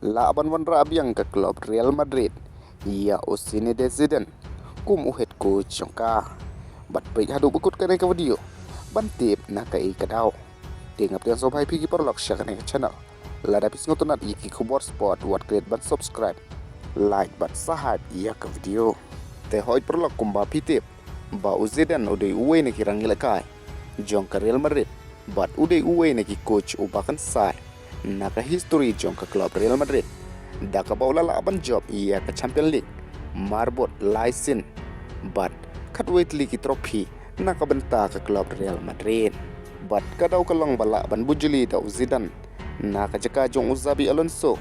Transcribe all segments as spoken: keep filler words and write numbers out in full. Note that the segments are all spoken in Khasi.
Lah ban wanrah biang ka club Real Madrid ïa u Zinedine Zidane kum u head coach jong ka. Bad peit haduh ba kut kane ka video ban tip na kaei ka daw. Te nga pdiang sngewbha ïa phi ki paralok sha kane ka channel. Lada phi sngewtynnat ïa ki khubor sport, wat klet ban subscribe, like bad share ïa ka video. Te hooid paralok, kumba phi tip ba u Zidane u dei uwei na ki rangïalehkai jong ka Real Madrid bad u dei uwei na ki coach uba kynsai na ka history jong ka club Real Madrid, da kaba u la lah ban jop ïa ka Champions League marbud lai sien bad khatwei tylli ki trophy na ka bynta ka club Real Madrid. Bad ka daw ka long ba lah ban bujli da u Zidane na ka jaka jong u Xabi Alonso,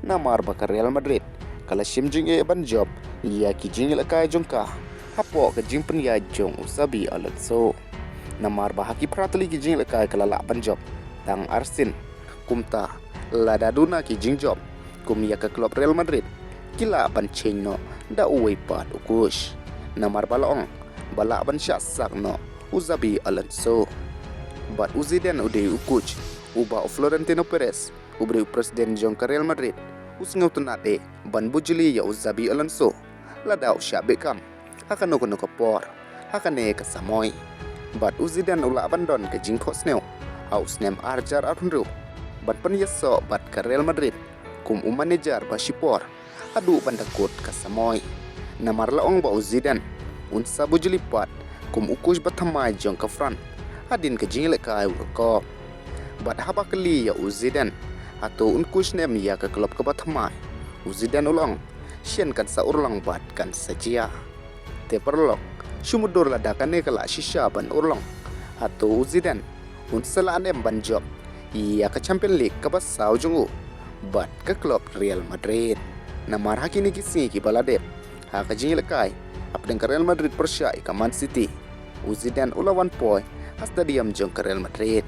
namar ba ka Real Madrid ka la shim jingeh ban jop ïa ki jingïalehkai jong ka hapoh ka jingpynïaid jong u Xabi Alonso. Namar ba ha ki phra tylli ki jingïalehkai ka la lah ban jop tang arsien. Kumta, lada duna ki jingjop kum ïa ka club Real Madrid, ki lah ban change noh da uwei pat u coach. Namar ba la ong ba lah ban shah sak noh u Xabi Alonso. Bad u Zidane u dei u coach uba u Florentino Perez, uba dei u president jong ka Real Madrid, u sngewtynnat eh ban bujli ïa u Xabi Alonso lada u shah beh kam ha kano kano ka por ha kane ka samoi. Bad u Zidane u lah ban don ka jingphohsniew ha u snem ar hajar arphew hynriew ban pynïasoh bad ka Real Madrid kum u manager ba shipor haduh ban da kut ka samoi. Namar la ong ba u Zidane un sa bujli pat kum u coach ba thymmai jong ka France hadien ka jingïalehkai World Cup. Bad haba kylli ïa u Zidane hato un coach ne em ïa ka club kaba thymmai, u Zidane u la ong, shen kan sa urlong bad kan sa jia. Te paralok, shu mutdur lada kane ka lah shisha ban urlong, hato u Zidane un sa lah ne em ban jop ïa ka Champions League kaba saw jong u bad ka club Real Madrid. Namar ha kine ki sngi kiba la dep, ha ka jingïalehkai hapdeng ka Real Madrid pyrshah ïa ka Man City, u Zidane u la wan poi ha stadium jong ka Real Madrid.